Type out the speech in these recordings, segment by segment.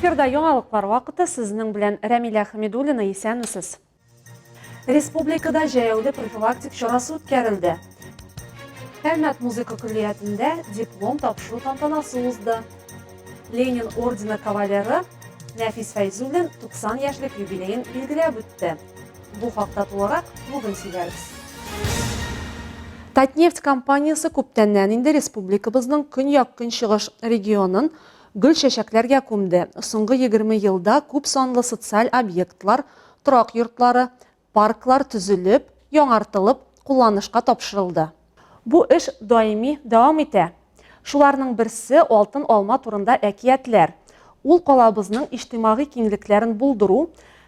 Эфирда яңалыклар вакыты сезнең белән Рәмилә Хәмидуллина исәнмесез. Республикада җәяүле профилактик чарасы үткәрелде. Әлмәт музыка көллиятендә диплом тапшыру тантанасы узды. Ленин ордены кавалеры Нәфис Фәйзуллин 90 яшьлек юбилеен билгеләп үтте. Бу хакта тулырак бүген сөйләрбез. Татнефть компаниясе күптәннән инде республикабызның көньяк-көнчыгыш регионын гөл-чәчәкләргә күмде. Соңгы 20 елда күп санлы социаль объектлар, торак йортлары, парклар төзелеп, яңартылып, кулланышка тапшырылды. Бу эш даими дәвам итә. Шуларның берсе, Алтын алма турында әкиятләр. Ул калабызның иҗтимагый киңлекләрен булдыру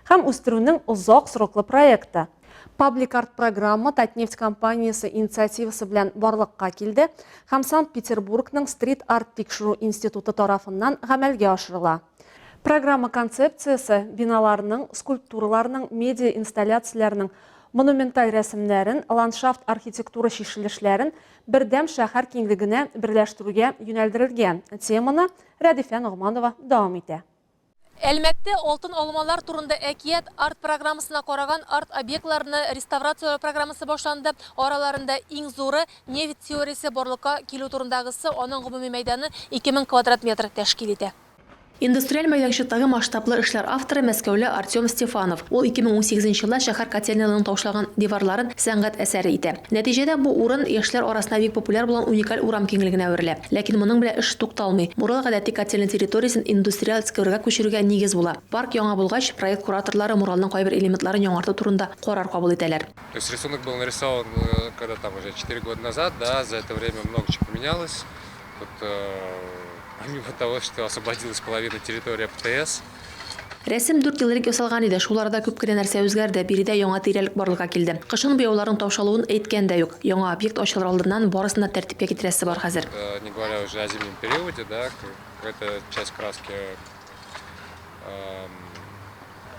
һәм үстерүнең озак сроклы проекты. Паблик-арт программа Татнефть компаниясе инициативасы белән барлыкка килде һәм Санкт-Петербургның стрит-арт тикшерү институты тарафыннан гамәлгә ашырыла. Программа концепциясе биналарның, скульптураларның, медиа-инсталляцияләрнең монументаль рәсемнәрен, ландшафт-архитектура чишелешләрен бердәм шәһәр киңлегенә берләштерүгә юнәлдерелгән. Теманы Рәдифә Ногманова дәвам итә. Әлмәттә Алтын алмалар турында әкият арт-программасына караган арт-объектларны реставрацияләү программасы башланды. Араларында иң зуры, нефть теориясе барлыкка килү турындагысы, аның гомуми мәйданы 2000 квадрат метр тәшкил итә. Индустриаль мәйданчыктагы масштаблы эшләр авторы, мәскәүле Артем Стефанов. Ул 2018 нче елда шәһәр котельныйларының таушалган диварларын сәнгать әсәре итә. Нәтиҗәдә, бу урын яшьләр арасында бик популяр булган уникаль урам киңлегенә әверелә. Ләкин моның белән эш тукталмый. Мурал гадәти котельный территориясен индустриаль скверга күчерүгә нигез була. Парк яңа булгач, проект кураторлары муралның кайбер элементларын яңарту турында карар кабул итәләр. То есть рисунок был нарисован, когда там уже четыре года назад, да, за это время много чего поменялось. Тут помимо того, что освободилась половина территории ПТС. Рәсем дүрт ел элек ясалган иде, шул арада күп кенә нәрсә үзгәрде, биредә яңа тирәлек барлыкка килде. Кышын буяуларның таушалуын әйткән дә юк. Яңа объект ачылыр алдыннан барысын да тәртипкә китерәсе бар хәзер. Не говоря уже о зимнем периоде, да, какая-то часть краски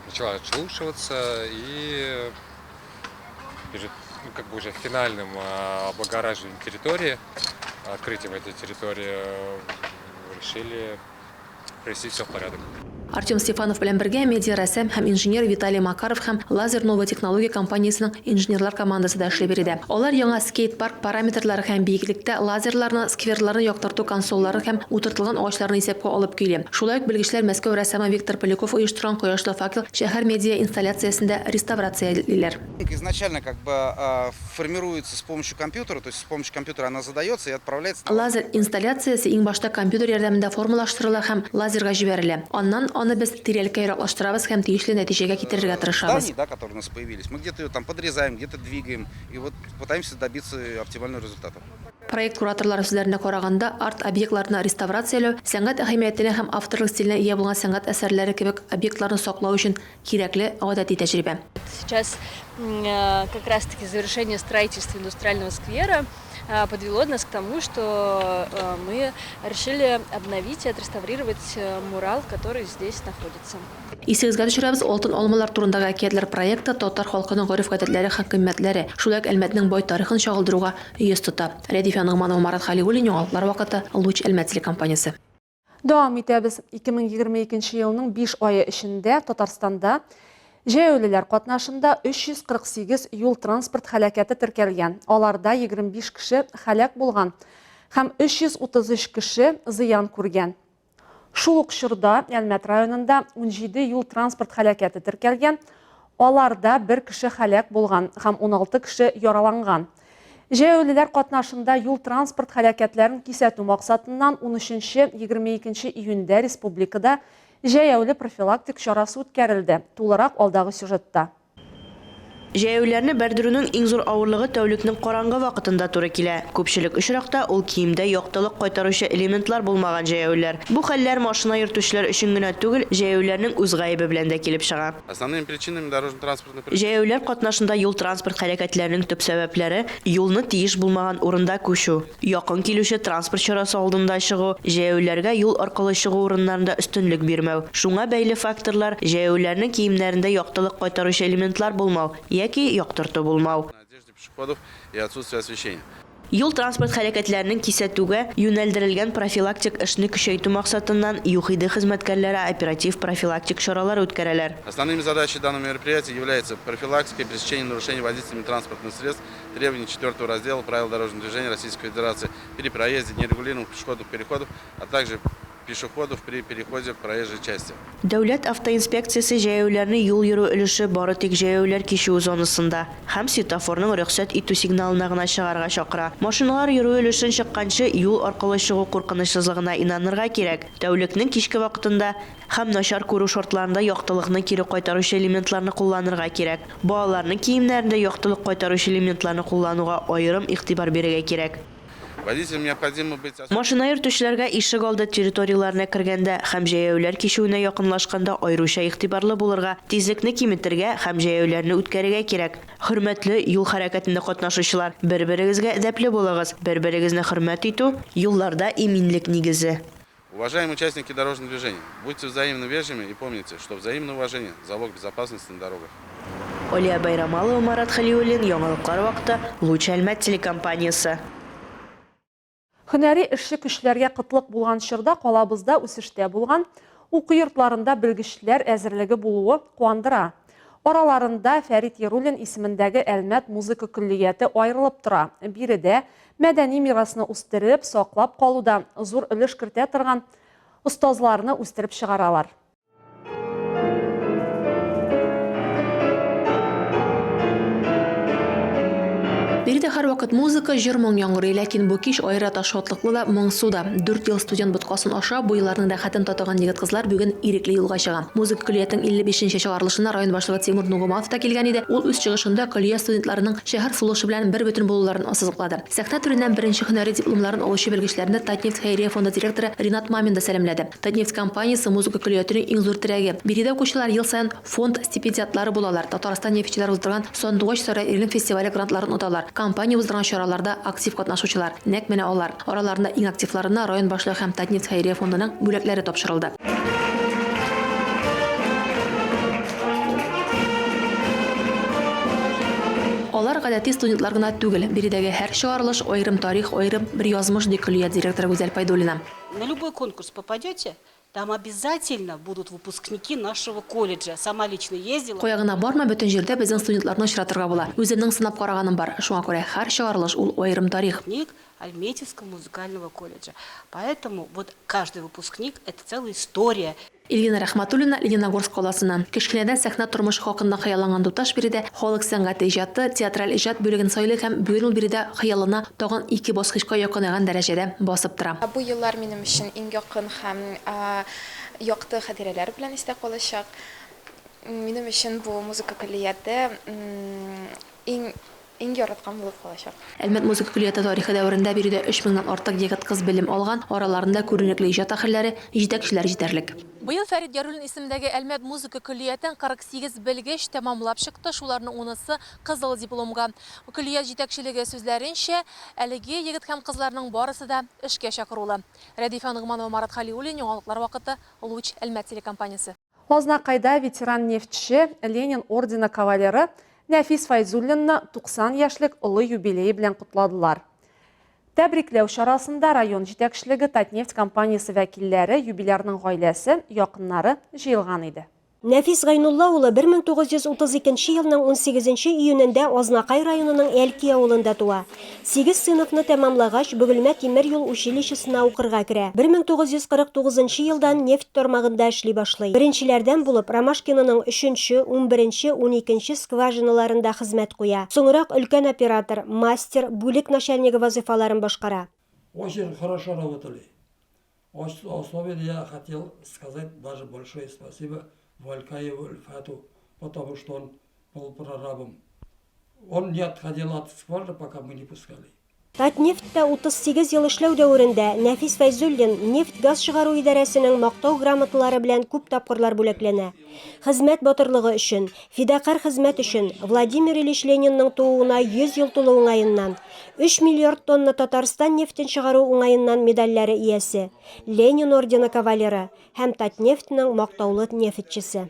начала отшелушиваться и перед ну, как бы уже финальным облагораживанием территории, открытием этой территории решили привести все в порядок. Артем Стефанов белән бергә медиа-рәссам һәм инженер Виталий Макаров һәм Лазер Новая технология компаниясенең инженерлар командасы да эшли биредә. Алар яңа скейт-парк параметрлары һәм биеклектә лазерларны, скверларны яктырту консольларын һәм утыртылган агачларны исәпкә алып көйли. Шулай ук белгечләр Мәскәү рәссамы Виктор Поляков оештырган Кояшлы факел шәһәр медиа-инсталляциясен дә реставрациялиләр. Изначально как бы формируется с помощью компьютера, то есть с помощью компьютера она задается и отправляется. Лазер инсталляциясе иң башта компьютер ярдәмендә формалаштырыла һәм лазерга җибәрелә. Аннан аны без тирәлеккә яраклаштырабыз һәм тиешле нәтиҗәгә китерергә тырышабыз. Зданий, да, которые у нас появились, мы где-то ее там подрезаем, где-то двигаем и вот пытаемся добиться оптимального результата. Проект кураторлары сүзләренә караганда, арт-объектларны реставрацияләү, сәнгать әһәмиятенә һәм авторлык стиленә ия булган сәнгать әсәрләре кебек объектларны саклау өчен Кирәкле гадәти тәҗрибә. Сейчас как раз таки завершение строительства индустриального сквера подвело нас к тому, что мы решили обновить и отреставрировать мурал, который здесь находится. Исегезгә төшерәбез, Алтын алмалар турындагы әкиятләр проекты татар халкының гореф-гадәтләре һәм кыйммәтләре, шулай ук Әлмәтнең бай тарихын чагылдыруга йөз тота. Рәдифә Ногманова, Марат Хәлиуллин, Яңалыклар вакыты, Луч Әлмәт телекомпаниясе. Дәвам итәбез. 2022 елның 5 ае эчендә Татарстанда җәяүлеләр катнашында 348 юл-транспорт һәлакәте теркәлгән. Аларда 25 кеше һәлак булган һәм 333 кеше зыян күргән. Шул ук чорда Әлмәт районында 17 юл-транспорт һәлакәте теркәлгән. Аларда бер кеше һәлак булган һәм 16 кеше яраланган. Җәяүлеләр катнашында юл-транспорт һәлакәтләрен кисәтү максатыннан 13-22 июньдә республикада җәяүле профилактик чарасы үткәрелде. Тулырак алдагы сюжетта. Җәяүлеләрне бәрдерүнең иң зур авырлыгы тәүлекнең караңгы вакытында туры килә. Күпчелек очракта ул киемдә яктылык кайтаручы элементлар булмаган җәяүлеләр. Бу хәлләр машина йөртүчеләр өчен генә түгел, җәяүлеләрнең үз гаебе белән дә килеп чыга. Основными причинами дорожно-транспортных Җәяүлеләр катнашында юл-транспорт һәлакәтләренең төп сәбәпләре, юлны тиеш булмаган урында күчү, якын килүче транспорт чарасы алдында чыгу, җәяүлеләргә юл аркылы чыгу урыннарында өстенлек бирмәү, шуңа бәйле факторлар, җәяүлеләрнең киемнәрендә яктылык кайтаручы элементлар булмау яки яктырту булмау. Пешеходов и отсутствие освещения. Юл-транспорт һәлакәтләренең кисәтүгә юнәлдерелгән профилактик эшне көчәйтү максатыннан ЮХИДИ хезмәткәрләре оператив профилактик чаралар үткәрәләр. Основными задачами данного мероприятия являются профилактика и пресечение нарушений водителями транспортных средств требований четвертого раздела Правил дорожного движения Российской Федерации при проезде нерегулируемых пешеходных переходов, а также пешеходов при переходе проезжей части. Дәүләт автоинспекциясе җәяүләрне юл йөрү өлеше бары тик җәяүләр кичүе зонасында һәм светофорның рөхсәт итү сигналына гына чыгарга чакыра. Машиналар йөрү өлешен чыкканчы юл аркылы чыгу куркынычсызлыгына инанырга кирәк. Тәүлекнең кичке вакытында һәм начар күрү шартларында яктылыкны кире кайтаручы элементларны кулланырга кирәк. Балаларның киемнәрендә яктылык кайтаручы элементларны куллануга аерым игътибар бирергә кирәк. Водителям необходимо быть. Машина йөртүчеләргә ишек алды территорияләренә кергәндә һәм җәяүләр кичүенә якынлашканда аеруча игътибарлы булырга, тизлекне киметергә һәм җәяүләрне үткәрергә кирәк. Хөрмәтле юл хәрәкәтендә катнашучылар, бер-берегезгә әдәпле булыгыз, бер-берегезне хөрмәт итү, юлларда иминлек нигезе. Уважаемые участники дорожного движения, будьте взаимно вежливыми и помните, что взаимное уважение – залог безопасности на дорогах. Алия Байрамалова, Марат Хәлиуллин, Яңалыклар вакыты, Луч Әлмәт телекомпаниясе. Һөнәри эшче көчләргә кытлык булган чорда калабызда үсештә булган уку йортларында белгечләр әзерлеге булуы куандыра. Араларында Фәрит Яруллин исемендәге Әлмәт музыка көллияте аерылып тора. Биредә мәдәни мирасны үстереп, саклап калуда зур өлеш кертә торган остазларны үстереп чыгаралар. Биредә һәрвакыт музыка, җыр-моң яңгырый, ләкин бу кич аерата шатлыклы да, моңсу да. Дүрт ел студент боткасын ашап, бу елларның рәхәтен татыган егет-кызлар бүген ирекле юлга чыга. Музыка көллиятенең 55 нче чыгарылышына район башлыгы Тимур Нугуманов та килгән иде. Ул үз чыгышында көллият студентларының шәһәр сулышы белән бербөтен булуларын ассызыклады. Сәхнә түреннән беренче һөнәри дипломнарын алучы белгечләрне Татнефть хәйрия фонды директоры Ринат Мамин да сәламләде. Татнефть компаниясе, музыка көллиятенең иң зур терәге. Биредә укучылар ел саен фонд стипендиатлары булалар, Татарстан нефтьчеләре уздырган Сандугач сарае илем фестивале грантларын оталар, компания уздырган чараларда актив катнашучылар, нәкъ менә алар. Араларында иң активларына район башлыгы һәм Татнефть хәйрия фондының бүләкләре тапшырылды. Алар гадәти студентлар гына түгел, биредәге һәр чыгарылыш, аерым тарих, аерым бер язмыш, ди көллият директоры Гүзәл Пайдуллина. На любой конкурс попадете, там обязательно будут выпускники нашего колледжа. Сама лично ездила. Кая гына барма, бөтен җирдә безнең студентларны очратырга була. Үземнең сынап караганым бар. Шуңа күрә һәр чыгарылыш ул аерым тарих. Выпускник Альметьевского музыкального колледжа. Поэтому вот каждый выпускник – это целая история. Ильвина Рәхмәтуллина, Лениногорск каласыннан. Кечкенәдән сәхнә тормышы хакында хыялланган туташ биредә халык сәнгате иҗаты, театраль иҗат бүлеген сайлый һәм бүген ул биредә хыялына тагын ике баскычка якынайган дәрәҗәдә басып тора. Бу еллар минем өчен иң якын һәм якты хатирәләр белән истә калачак. Минем өчен бу музыка көллияте иң Иң яраткан булып калачак. Әлмәт музыка көллияте тарихы дәверендә биредә өч меңнән артык егет-кыз белем алган, араларында күренекле иҗат әһелләре, җитәкчеләр җитәрлек. Быел Фәрит Яруллин исемендәге Әлмәт музыка көллиятен 48 белгеч тәмамлап чыкты, шуларның унысы, кызыл дипломга. Көллият җитәкчелеге сүзләренчә, әлеге егет һәм кызларның барысы да эшкә чакырулы. Рәдифә Ногманова, Марат Хәлиуллин, Яңалыклар вакыты, Луч, Әлмәт телекомпаниясе. Азнакайда ветеран-нефтьче, Ленин ордены кавалеры Нәфис Фәйзуллинны 90 яшьлек олы юбилее белән котладылар. Тәбрикләү чарасында район җитәкчелеге, Татнефть компаниясе вәкилләре, юбилярның гаиләсе, якыннары җыелган иде. Нәфис Гайнулла улы 1932 елның унсигезенче июнендә Азнакай районының Әлки авылында туа. Сигез сыйныфны тәмамлагач, Бөгелмә тимер юл училищесына укырга керә. 1949 елдан нефть тармагында эшли башлый. Беренчеләрдән булып, Ромашкиноның өченче, унберенче, уникенче скважиналарында хезмәт куя. Соңрак өлкән оператор, мастер, бүлек начальнигы вазыйфаларын башкара. Очень хорошо работали. Особенно я хотел сказать даже большое спасибо Валькаеву Ильфату, потому что он был прорабом. Он не отходил от скважины, пока мы не пускали. Татнефть тә 38 ел эшләү дәверендә Нәфис Фәйзуллин нефть-газ чыгару идарәсенең Мактау грамоталары белән күп тапкырлар бүләкләнә. Хезмәт батырлыгы өчен, Фидакарь хезмәт өчен, Владимир Ильич Ленинның тууына 100 ел тулу уңаеннан, Өч миллиард тонна Татарстан нефтен чыгару уңаеннан медальләре иясе, Ленин ордены кавалеры һәм Татнефть ның мактаулы нефтьчесе.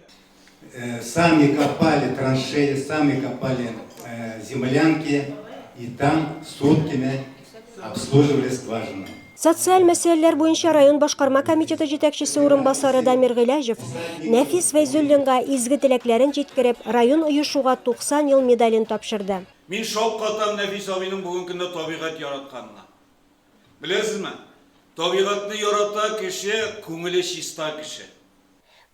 Сами копали траншеи, сами копали землянки и там сутками. Обслуживали скважину. Социаль мәсьәләләр буенча район башкарма комитеты җитәкчесе урынбасары Дамир Гыйләҗев Нәфис Фәйзуллинга изге теләкләрен җиткереп, район оешуга 90 ел медален тапшырды. Мин шаккатам Нәфис абыйның бүгенге көндә табигать яратканына. Беләсезме, табигатьне ярата кеше, күңеле чиста кеше.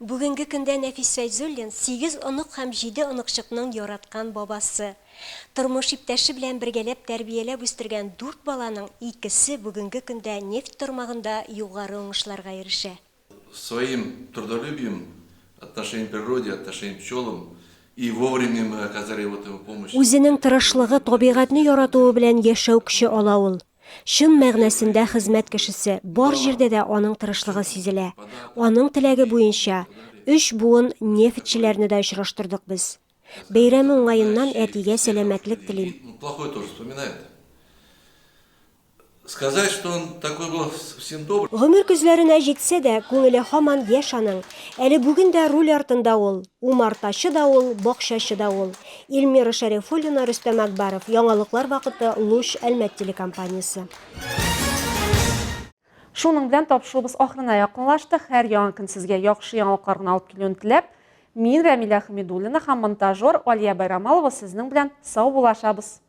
Бүгенге көндә Нәфис Фәйзуллин, сигез онык һәм җиде оныкчыкның яраткан бабасы. Тормыш иптәше белән бергәләп тәрбияләп үстергән дүрт баланың икесе бүгенге көндә нефть тармагында югары уңышларга ирешә. Своим трудолюбием, отношением к природе, отношением к пчелам и вовремя мы оказали вот ему помощь. Үзенең тырышлыгы, табигатьне яратуы белән яшәү көче ала ул. Чын мәгънәсендә хезмәт кешесе, бар җирдә дә аның тырышлыгы сизелә. Аның теләге буенча, өч буын нефтьчеләрне дә очраштырдык без. Бәйрәме уңаеннан әтигә сәламәтлек телим. Плохой тоже вспоминает. Сказать, что он такой был всем добрый. Гомер көзләренә җитсә дә, күңеле һаман яшь аның. Әле бүген дә руль артында ул. Умартачы да ул, бакчачы да ул. Эльмира Шәрифуллина, Рөстәм Акбаров. Яңалыклар вакыты, Луч, Әлмәт телекомпаниясе. Шуның белән тапшыруыбыз ахырына якынлашты. Һәр яңа көн сезгә яхшы яңалыклар гына алып килүен теләп, мин Рәмилә Хәмидуллина һәм монтажер Алия Байрамалова сезнең белән саубуллашабыз.